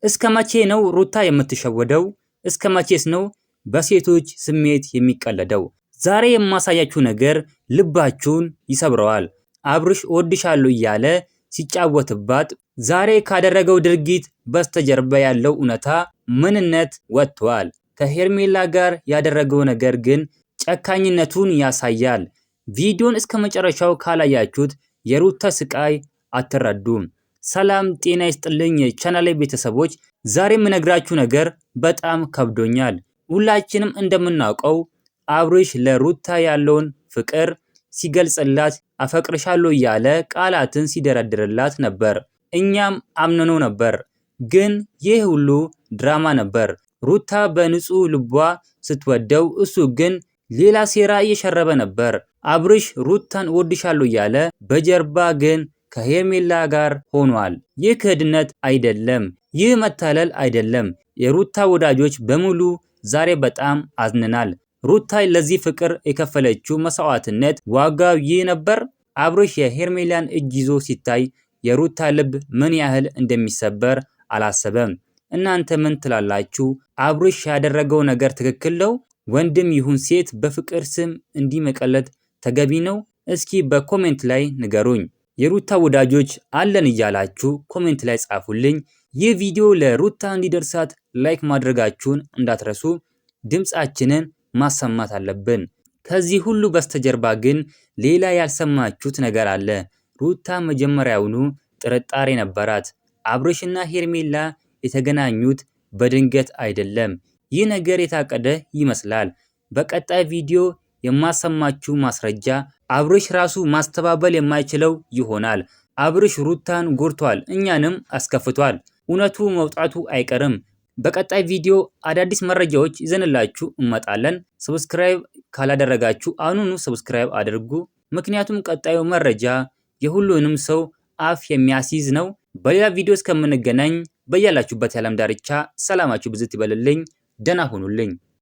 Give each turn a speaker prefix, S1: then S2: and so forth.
S1: እስከ መቼ ነው ሩታ የምትሸወደው? እስከ መቼስ ነው በሴቶች ስሜት የሚቀለደው? ዛሬ የማሳያችሁ ነገር ልባችሁን ይሰብረዋል። አብርሽ እወድሻለሁ እያለ ሲጫወትባት ዛሬ ካደረገው ድርጊት በስተጀርባ ያለው እውነታ ምንነት ወጥቷል። ከሄርሜላ ጋር ያደረገው ነገር ግን ጨካኝነቱን ያሳያል። ቪዲዮን እስከ መጨረሻው ካላያችሁት የሩታ ስቃይ አትረዱም። ሰላም ጤና ይስጥልኝ የቻናሌ ቤተሰቦች፣ ዛሬ የምነግራችሁ ነገር በጣም ከብዶኛል። ሁላችንም እንደምናውቀው አብርሽ ለሩታ ያለውን ፍቅር ሲገልጽላት አፈቅርሻለሁ እያለ ቃላትን ሲደረድርላት ነበር። እኛም አምነነው ነበር። ግን ይህ ሁሉ ድራማ ነበር። ሩታ በንጹህ ልቧ ስትወደው፣ እሱ ግን ሌላ ሴራ እየሸረበ ነበር። አብርሽ ሩታን እወድሻለሁ እያለ በጀርባ ግን ከሄርሜላ ጋር ሆኗል። ይህ ክህድነት አይደለም፣ ይህ መታለል አይደለም። የሩታ ወዳጆች በሙሉ ዛሬ በጣም አዝነናል። ሩታ ለዚህ ፍቅር የከፈለችው መስዋዕትነት ዋጋው ይህ ነበር? አብርሽ የሄርሜላን እጅ ይዞ ሲታይ የሩታ ልብ ምን ያህል እንደሚሰበር አላሰበም። እናንተ ምን ትላላችሁ? አብርሽ ያደረገው ነገር ትክክል ነው? ወንድም ይሁን ሴት በፍቅር ስም እንዲህ መቀለድ ተገቢ ነው? እስኪ በ comment ላይ ንገሩኝ። የሩታ ወዳጆች አለን እያላችሁ comment ላይ ጻፉልኝ። ይህ ቪዲዮ ለሩታ እንዲደርሳት like ማድረጋችሁን እንዳትረሱ። ድምፃችንን ማሰማት አለብን። ከዚህ ሁሉ በስተጀርባ ግን ሌላ ያልሰማችሁት ነገር አለ። ሩታ መጀመሪያውኑ ጥርጣሬ ነበራት። አብርሽና ሄርሜላ የተገናኙት በድንገት አይደለም። ይህ ነገር የታቀደ ይመስላል። በቀጣይ ቪዲዮ የማሰማችሁ ማስረጃ አብርሽ ራሱ ማስተባበል የማይችለው ይሆናል። አብርሽ ሩታን ጎድቷል፣ እኛንም አስከፍቷል። እውነቱ መውጣቱ አይቀርም። በቀጣይ ቪዲዮ አዳዲስ መረጃዎች ይዘንላችሁ እንመጣለን። Subscribe ካላደረጋችሁ አሁኑኑ subscribe አድርጉ። ምክንያቱም ቀጣዩ መረጃ የሁሉንም ሰው አፍ የሚያስይዝ ነው። በሌላ ቪዲዮ እስከምንገናኝ በያላችሁበት የዓለም ዳርቻ ሰላማችሁ ብዝት ይበልልኝ። ደህና ሁኑልኝ።